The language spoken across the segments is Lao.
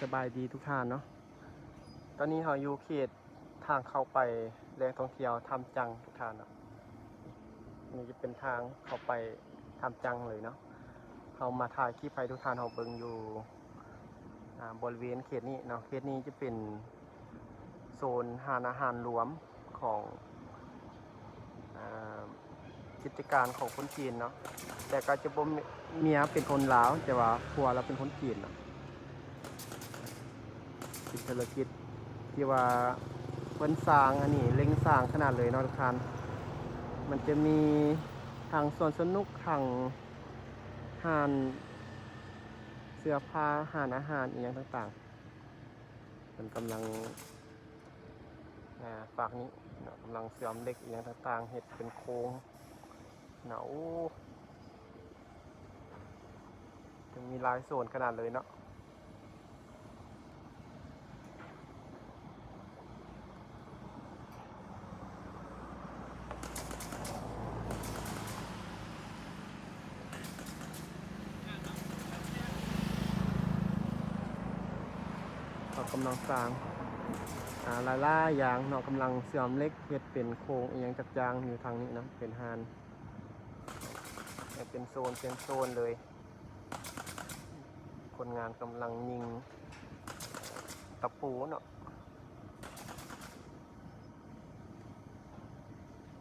ສະບາຍດີທຸກທ່ານເນາະ, ຕອນນີ້ເຮົາຢູ່ເຂດທາງເຂົ້າໄປແຫຼ່ງທ່ອງທ່ຽວຖ້ຳຈັງທຸກທ່ານເນາະ. ນີ້ຈະເປັນທາງເຂົ້າໄປຖ້ຳຈັງເລີຍເນາະ. ເຮົາມາຖ່າຍຄລິບໃຫ້ທຸກທ່ານເຮົາເບິ່ງຢູ່ ອາ ບໍລິເວນເຂດນີ້ເນາະ. ເຂດນີ້ຈະເປັນ ໂຊນຮ້ານອາຫານລວມຂອງ ອາ ກິດຈະການຂອງຄົນຈີນເນາະ, ແຕ່ກໍຈະບໍ່ມີເມຍເປັນຄົນລາວ ແຕ່ວ່າຜົວລາວເປັນຄົນຈີນເນາະ. ເປັນທຸລະກິດທີ່ວ່າເພິ່ນສ້າງ ອັນນີ້ເລັ່ງສ້າງຂະໜາດເລີຍເນາະທຸກທ່ານ. ມັນຈະມີທັງສວນສະໜຸກ ທັງຮ້ານເສື້ອຜ້າ ຮ້ານອາຫານອີ່ຫຍັງຕ່າງໆ. ເພິ່ນກຳລັງ ອາ ຟາກນີ້ເນາະ, ກຳລັງເຊື່ອມເຫຼັກອີ່ຫຍັງຕ່າງໆ ເຮັດເປັນໂຄງເນາະ. ໂອ້ ຍັງມີຫຼາຍໂຊນຂະໜາດເລີຍເນາະ. ເຂົາກຳລັງສ້າງ ອາ ຫຼາຍໆຢ່າງເນາະ, ກຳລັງເຊື່ອມເຫຼັກ ເຮັດເປັນໂຄງອີ່ຫຍັງຈັກຢ່າງຢູ່ທາງນີ້ເນາະ, ເປັນຮ້ານ ເປັນໂຊນ ເປັນໂຊນເລີຍ. ຄົນງານກຳລັງຍິງຕະປູເນາະ,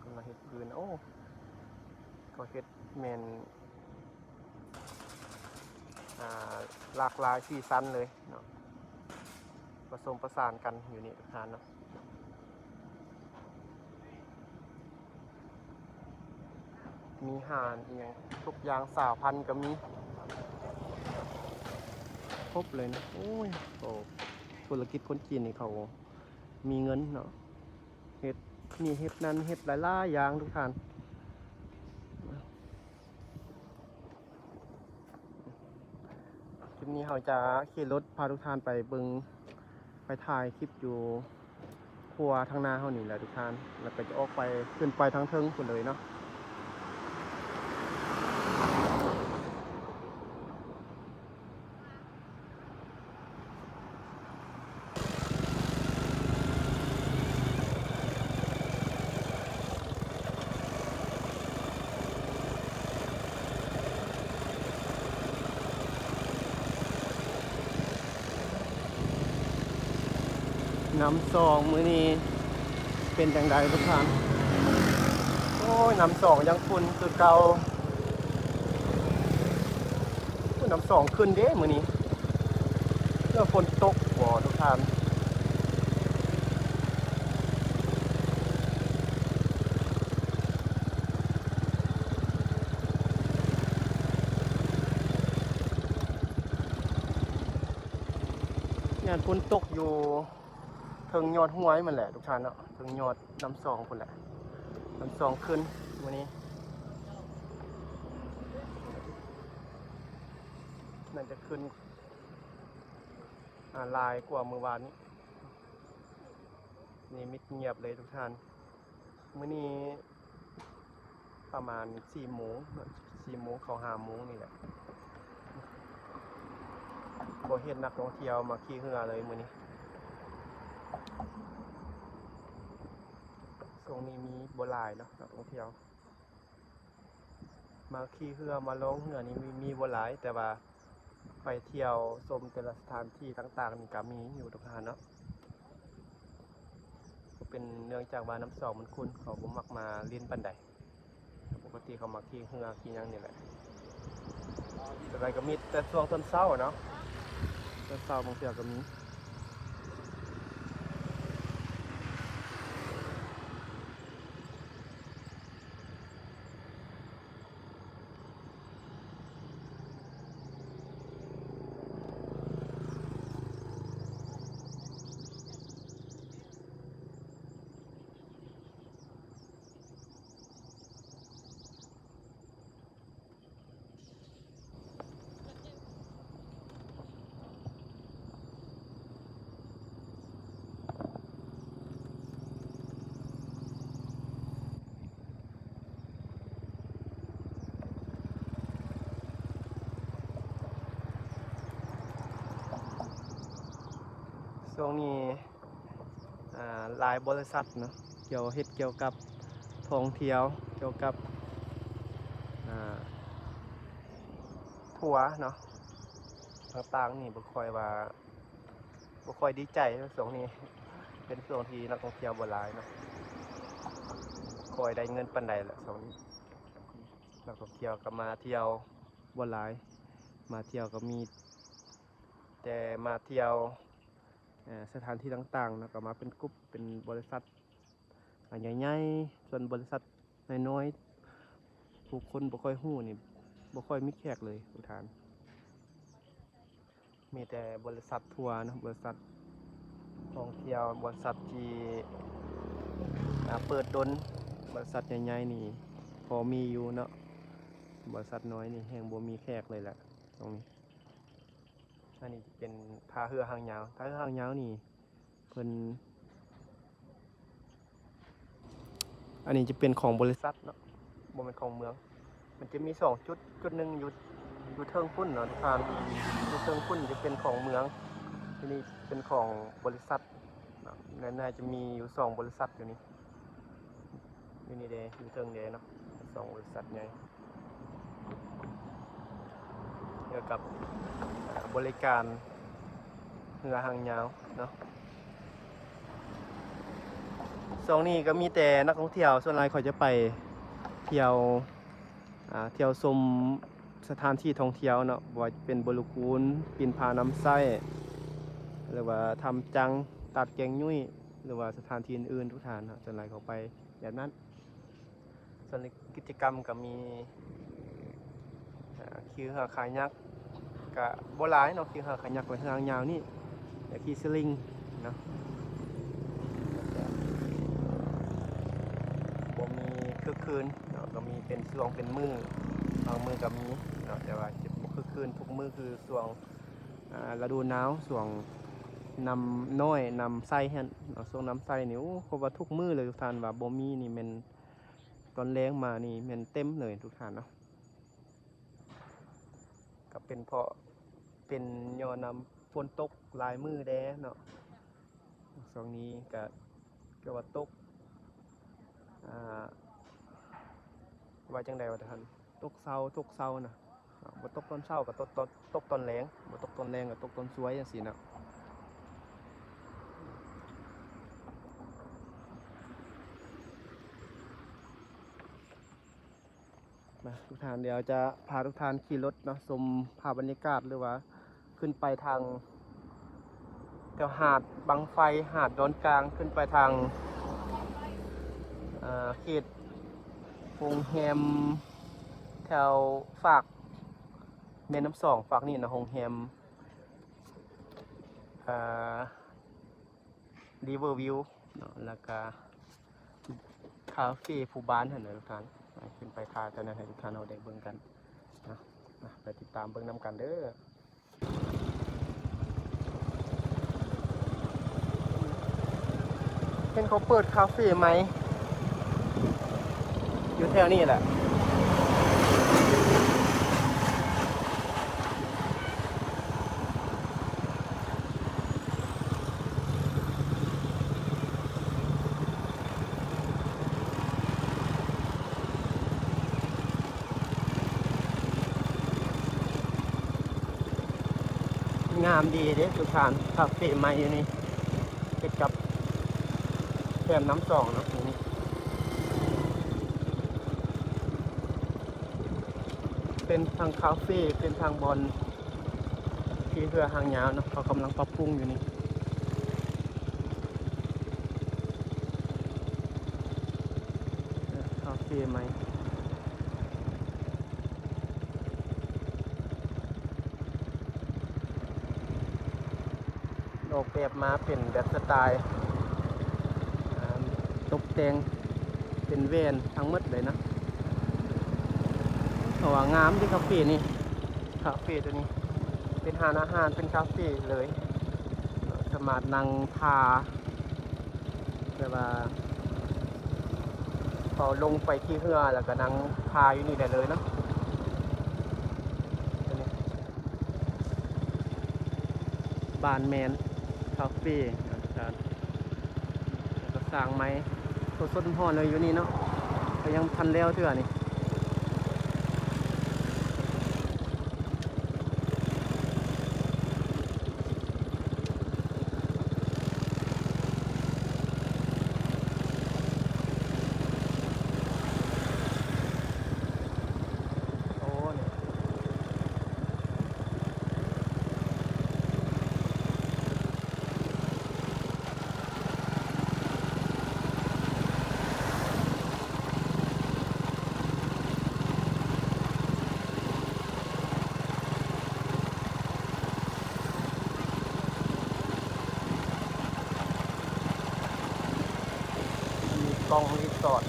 ກຳລັງເຮັດພື້ນ. ໂອ້ ເຂົາເຮັດແມ່ນ ອາ ຫຼາກຫຼາຍສີສັນເລີຍເນາະ, ປະສົມປະສານກັນຢູ່ນີ້ທຸກທ່ານເນາະ. ມີຮ້ານອີ່ຫຍັງທຸກຢ່າງ ຊາວພັນກໍມີ ຄົບເລີຍນະ. ໂອ້ຍ ໂອ້ ທຸລະກິດຄົນຈີນນີ້ເຂົາມີເງິນເນາະ, ເຮັດນີ້ເຮັດນັ້ນ ເຮັດຫຼາຍໆຢ່າງທຸກທ່ານ. ຄລິບນີ້ເຮົາຈະຂີ່ລົດພາທຸກທ່ານໄປເບິ່ງ ໄປຖ່າຍຄລິບຢູ່ຂົວທາງໜ້າເຮົານີ້ແຫຼະທຸກທ່ານ, ແລ້ວກໍຈະອອກໄປ ຂຶ້ນໄປທາງເທິງພຸ້ນເລີຍເນາະ. ນ້ຳຊອງມື້ນີ້ເປັນຈັ່ງໃດທຸກທ່ານ? ໂອ້ຍ ນ້ຳຊອງຍັງຂຸ່ນຄືເກົ່າ. ໂອ້ຍ ນ້ຳຊອງຂຶ້ນເດ້ມື້ນີ້ ແລ້ວຝົນຕົກບໍ່ທຸກທ່ານ? ຢ້ານຝົນຕົກຢູ່ເທິງຍອດຫ້ວຍມັນແຫຼະທຸກທ່ານເນາະ, ເທິງຍອດນ້ຳຊອງພຸ້ນແຫຼະ. ນ້ຳຊອງຂຶ້ນມື້ນີ້ ໜ້າຈະຂຶ້ນ ອາ ຫຼາຍກວ່າມື້ວານນີ້. ນີ້ມິດງຽບເລີຍທຸກທ່ານ. ມື້ນີ້ປະມານສີ່ໂມງເນາະ, ສີ່ໂມງເຂົ້າຫ້າໂມງນີ້ແຫຼະ, ບໍ່ເຫັນນັກທ່ອງທ່ຽວມາຂີ່ເຮືອເລີຍມື້ນີ້. ຊ່ວງນີ້ມີບໍ່ຫຼາຍເນາະ ນັກທ່ອງທ່ຽວ. ມາຂີ່ເຮືອ ມາລ່ອງເຮືອນີ້ມີ ມີບໍ່ຫຼາຍ, ແຕ່ວ່າໄປທ່ຽວຊົມແຕ່ລະສະຖານທີ່ຕ່າງໆນີ້ກໍມີຢູ່ທຸກທ່ານເນາະ. ກໍເປັນເນື່ອງຈາກວ່ານ້ຳຊອງມັນຂຸ່ນ ເຂົາບໍ່ມັກມາຫຼິ້ນປານໃດ, ປົກກະຕິເຂົາມັກຂີ່ເຮືອຂີ່ຫຍັງນີ້ແຫຼະ. ສ່ວນຫຼາຍກໍມີແຕ່ຊ່ວງຕອນເຊົ້າເນາະ, ຕອນເຊົ້າບາງເທື່ອກໍມີ. ຊ່ວງນີ້ ອ່າ ຫຼາຍບໍລິສັດເນາະ ກ່ຽວ ເຮັດກ່ຽວກັບທ່ອງທ່ຽວ ກ່ຽວກັບ ອ່າ ທົວເນາະ ຕ່າງໆນີ້ ບໍ່ຄ່ອຍວ່າ ບໍ່ຄ່ອຍດີໃຈເນາະ ຊ່ວງນີ້ ເປັນຊ່ວງທີ່ນັກທ່ອງທ່ຽວບໍ່ຫຼາຍເນາະ ບໍ່ຄ່ອຍໄດ້ເງິນປານໃດລະຊ່ວງນີ້ ນັກທ່ອງທ່ຽວກໍມາທ່ຽວບໍ່ຫຼາຍ ມາທ່ຽວກໍມີແຕ່ມາທ່ຽວ ເອີ ສະຖານທີ່ຕ່າງໆເນາະ ກໍມາເປັນກຸ່ມ ເປັນບໍລິສັດ ອ່າ ໃຫຍ່ໆ ສ່ວນບໍລິສັດນ້ອຍໆ ຜູ້ຄົນບໍ່ຄ່ອຍຮູ້ນີ້ ບໍ່ຄ່ອຍມີແຂກເລີຍທຸກທ່ານ ມີແຕ່ບໍລິສັດທົວເນາະ ບໍລິສັດທ່ອງທ່ຽວ ບໍລິສັດທີ່ ອ່າ ເປີດດົນ ບໍລິສັດໃຫຍ່ໆນີ້ພໍມີຢູ່ເນາະ ບໍລິສັດນ້ອຍນີ້ແຮ່ງບໍ່ມີແຂກເລີຍແຫຼະ ຕອງນີ້. ອັນນີ້ຈະເປັນທ່າເຮືອຫາງຍາວ ທ່າເຮືອຫາງຍາວນີ້ເພິ່ນ ອັນນີ້ຈະເປັນຂອງບໍລິສັດເນາະ ບໍ່ແມ່ນຂອງເມືອງ ມັນຈະມີສອງຈຸດ ຈຸດໜຶ່ງຢູ່ ຢູ່ເທິງພຸ້ນເນາະ ທ່ານ ຢູ່ເທິງພຸ້ນຈະເປັນຂອງເມືອງ ທີ່ນີ້ເປັນຂອງບໍລິສັດເນາະ ແລະ ໜ້າຈະມີຢູ່ສອງບໍລິສັດຢູ່ນີ້ ຢູ່ນີ້ເດ້ ຢູ່ເທິງເດ້ເນາະ ສອງບໍລິສັດໃຫຍ່ ກ່ຽວກັບ ເອີ ບໍລິການເຮືອຫາງຍາວເນາະ ຊ່ວງນີ້ກໍມີແຕ່ນັກທ່ອງທ່ຽວ ສ່ວນຫຼາຍເຂົາຈະໄປທ່ຽວ ອ່າ ທ່ຽວຊົມສະຖານທີ່ທ່ອງທ່ຽວເນາະ ບໍ່ວ່າຈະເປັນບໍລິກູນ ປິ່ນຜານ້ຳໃຊ້ ຫຼືວ່າຖ້ຳຈັງ ຕາດແກງຍຸ້ຍ ຫຼືວ່າສະຖານທີ່ອື່ນໆ ທຸກທ່ານເນາະ ສ່ວນຫຼາຍເຂົາໄປແບບນັ້ນ. ສ່ວນກິດຈະກຳກໍມີ ອ່າ ຂີ່ເຮືອຄາຍັກ ກະບໍ່ຫຼາຍເນາະ ຂີ່ເຮືອຄາຍັກ ແລະ ເຮືອຫາງຍາວນີ້ ແລະ ຂີ່ສະລິງເນາະ ບໍ່ມີຄຶກຄື້ນເນາະ ກໍມີເປັນຊ່ວງເປັນມື້ ບາງມື້ກໍມີເນາະ ແຕ່ວ່າຈະບໍ່ຄຶກຄື້ນທຸກມື້ ຄືຊ່ວງ ອ່າ ລະດູໜາວ ຊ່ວງນ້ຳນ້ອຍ ນ້ຳໃສຫັ້ນເນາະ ຊ່ວງນ້ຳໃສນີ້ ໂອ້ ເພາະວ່າທຸກມື້ເລີຍທຸກທ່ານ ວ່າບໍ່ມີນີ້ແມ່ນ ຕອນແລງມານີ້ແມ່ນເຕັມເລີຍທຸກທ່ານເນາະ ກໍເປັນເພາະເປັນຍ້ອນນຳຝົນຕົກຫຼາຍມື້ແດ່ເນາະ ຊ່ວງນີ້ກໍ ກໍວ່າຕົກ ອ່າ ວ່າຈັ່ງໃດວ່າທ່ານ ຕົກເຊົາ ຕົກເຊົານະ ອ່າ ບໍ່ຕົກຕອນເຊົ້າກໍຕົກຕອນ ຕົກຕອນແລງ ບໍ່ຕົກຕອນແລງກໍຕົກຕອນສວຍຈັ່ງຊີ້ນະ. ມາ ທຸກທ່ານ ດຽວຈະພາທຸກທ່ານຂີ່ລົດເນາະ ຊົມພາບບັນຍາກາດ ຫຼືວ່າຂຶ້ນໄປທາງແຖວຫາດບັ້ງໄຟ ຫາດດອນກາງ ຂຶ້ນໄປທາງ ເອີ ເຂດໂຮງແຮມ ແຖວຟາກແມ່ນ້ຳສອງຟາກນີ້ນະ ໂຮງແຮມ ເອີ River View ເນາະ ແລ້ວກະຄາເຟຜູ້ບ້ານຫັ້ນນະທຸກທ່ານ ຂຶ້ນໄປຖ້າເຈົ້າໜ້າໃຫ້ທຸກທ່ານເຮົາໄດ້ເບິ່ງກັນນະ ມາ ໄປຕິດຕາມເບິ່ງນຳກັນເດີ້. ເຫັນເຂົາເປີດຄາເຟໃໝ່ ຢູ່ແຖວນີ້ແຫຼະ ງາມດີເດ້ທຸກທ່ານ ຄາເຟໃໝ່ຢູ່ນີ້ ເຮັດກັບແຄມນ້ຳສອງເນາະ ເປັນທັງຄາເຟ ເປັນທັງບ່ອນຂີ່ເຮືອຫາງຍາວເນາະ ເຂົາກຳລັງປັບປຸງຢູ່ນີ້ ຄາເຟໃໝ່. ອອກແບບມາເປັນແບບສະໄຕລ໌ ອ່າ ຕົກແຕ່ງເປັນແວ່ນທັງໝົດເລີຍນະ ເພາະວ່າງາມເດ້ຄາເຟນີ້ ຄາເຟໂຕນີ້ ເປັນຮ້ານອາຫານ ເປັນຄາເຟເລີຍ ສາມາດນັ່ງທ່າ ແບບວ່າ ເຂົາລົງໄປຂີ່ເຮືອ ແລ້ວກໍນັ່ງທ່າຢູ່ນີ້ໄດ້ເລີຍເນາະ ບານແມນ ຄາເຟ ອາຈານ ແລ້ວກໍສ້າງໃໝ່ ສົດໆຮ້ອນໆເລີຍຢູ່ນີ້ເນາະ ກໍຍັງບໍ່ທັນແລ້ວເທື່ອນີ້. ໂອ້ ນີ້ ມີກ້ອງຣີສອດ.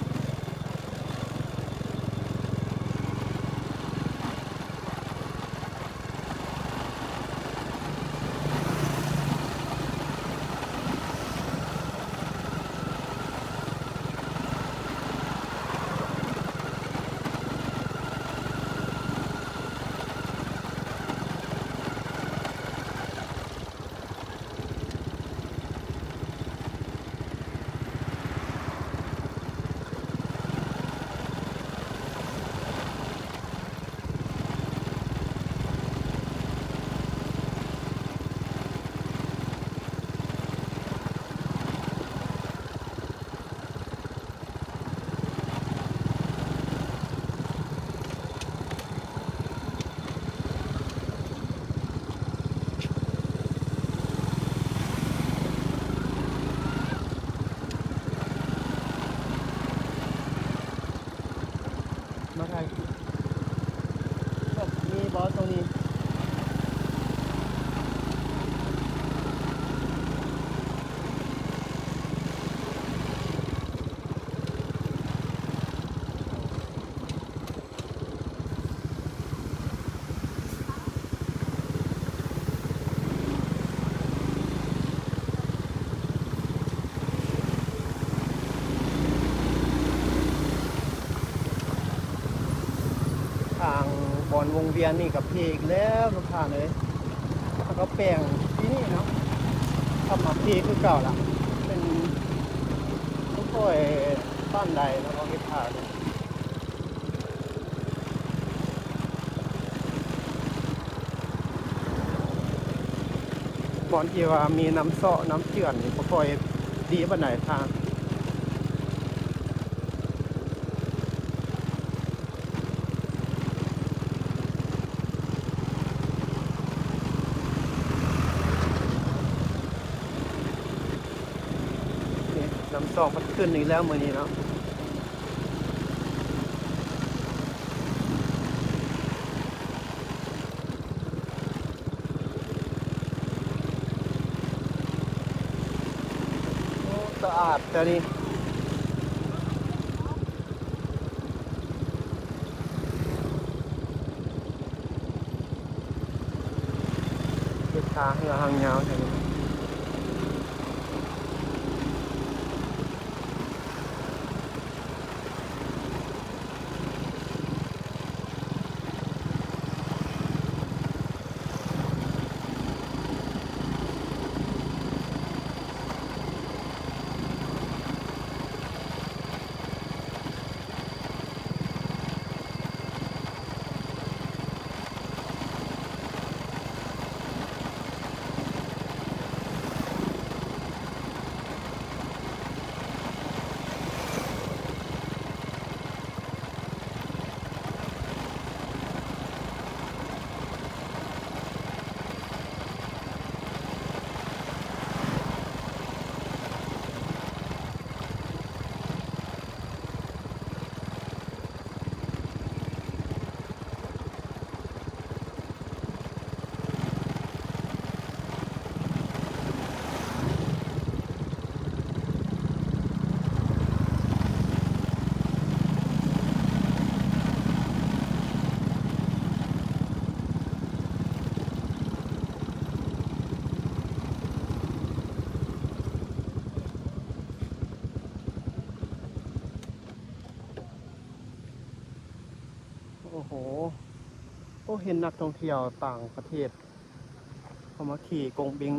ມາຖ່າຍຄລິບ ມີບໍ່ຊ່ວງນີ້? ທາງບ່ອນວົງວຽນນີ້ກໍເພອີກແລ້ວ ລູກຄ້າເອີຍ. ເຂົາກໍແປງທີ່ນີ້ເນາະ ກັບມາເພຄືເກົ່າລະ ເປັນ ບໍ່ຄ່ອຍປານໃດເນາະ ເຂົາເຮັດທ່າເນາະ. ບ່ອນທີ່ວ່າມີນ້ຳເຊາະນ້ຳເຈື່ອນນີ້ ບໍ່ຄ່ອຍດີປານໃດທາງ. ນີ້ ນ້ຳຊອກມັນຂຶ້ນອີກແລ້ວມື້ນີ້ເນາະ. ໂອ້ ສະອາດແທ້ນີ້. ເຮັດທ່າເຮືອຫາງຍາວແທ້ນີ້. ໂອ້ໂຫ ໂອ້ ເຫັນນັກທ່ອງທ່ຽວຕ່າງປະເທດເຂົ້າມາຂີ່ກົງບິງ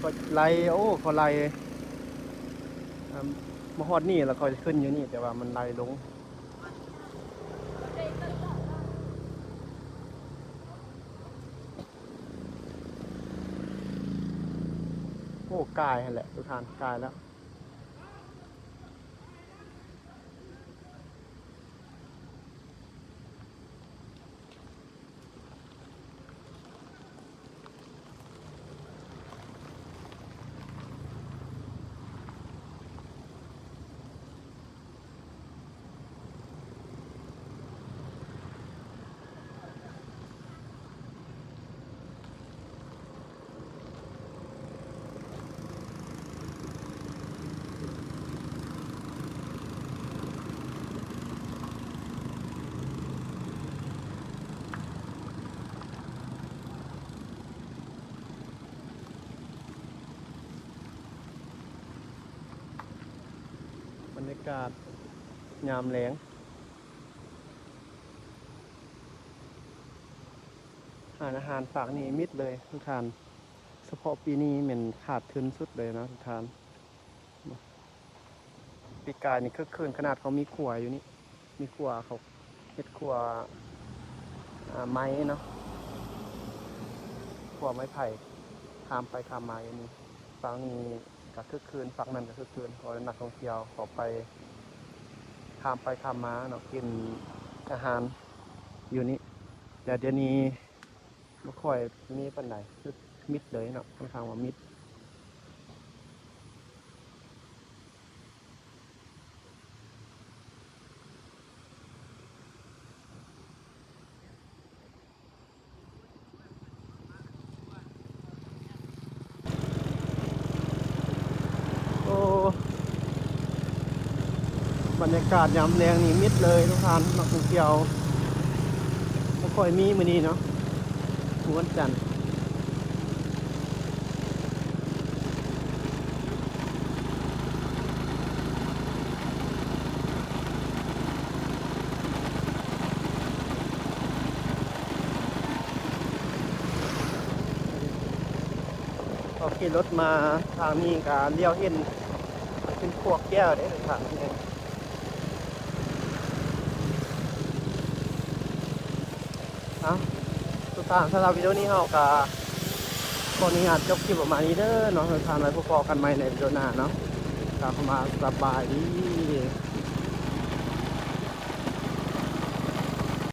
ກໍໄລ່ ໂອ້ ເຂົາໄລ່ ອ່າ ມາຮອດນີ້ແລ້ວເຂົາຈະຂຶ້ນຢູ່ນີ້ ແຕ່ວ່າມັນໄລ່ລົງ. ໂອ້ ກາຍຫັ້ນແຫຼະທຸກທ່ານ ກາຍແລ້ວ. ບັນຍາກາດຍາມແລງ ຮ້ານອາຫານຟາກນີ້ມິດເລີຍທຸກທ່ານ. ສະເພາະປີນີ້ແມ່ນຂາດທຶນສຸດເລີຍເນາະທຸກທ່ານ. ປີກາຍນີ້ຄຶກຄື້ນຂະໜາດ ເຂົາມີຂົວຢູ່ນີ້ ມີຂົວ ເຂົາເຮັດຂົວ ອ່າ ໄມ້ເນາະ ຂົວໄມ້ໄຜ່ ຂ້າມໄປຂ້າມມາຢູ່ນີ້. ຝັ່ງນີ້ກໍຄຶກຄື້ນ ຝັ່ງນັ້ນກໍຄຶກຄື້ນ ເພາະນັກທ່ອງທ່ຽວເຂົາໄປ ຂ້າມໄປຂ້າມມາເນາະ ກິນອາຫານຢູ່ນີ້. ແຕ່ດຽວນີ້ ບໍ່ຄ່ອຍມີປານໃດ ຄືມິດເລີຍເນາະ ຂ້ອນຂ້າງວ່າມິດ. ໂອ້ ບັນຍາກາດຍາມແລງນີ້ມິດເລີຍທຸກທ່ານ ນັກທ່ອງທ່ຽວບໍ່ຄ່ອຍມີມື້ນີ້ເນາະ ມື້ວັນຈັນ. ເຮົາຂີ່ລົດມາທາງນີ້ກະລ້ຽວເຫັນເປັນພວກແກ້ວເດ້ທາງນີ້. ເອົ້າ ທຸກທ່ານ ສຳລັບວິດີໂອນີ້ເຮົາກະຂໍອະນຸຍາດຈົບຄລິບປະມານນີ້ເດີເນາະ ທ່ານ ໄວ້ພົບພໍ້ກັນໃໝ່ໃນວິດີໂອໜ້າເນາະ. ກະຂໍວ່າສະບາຍດີ.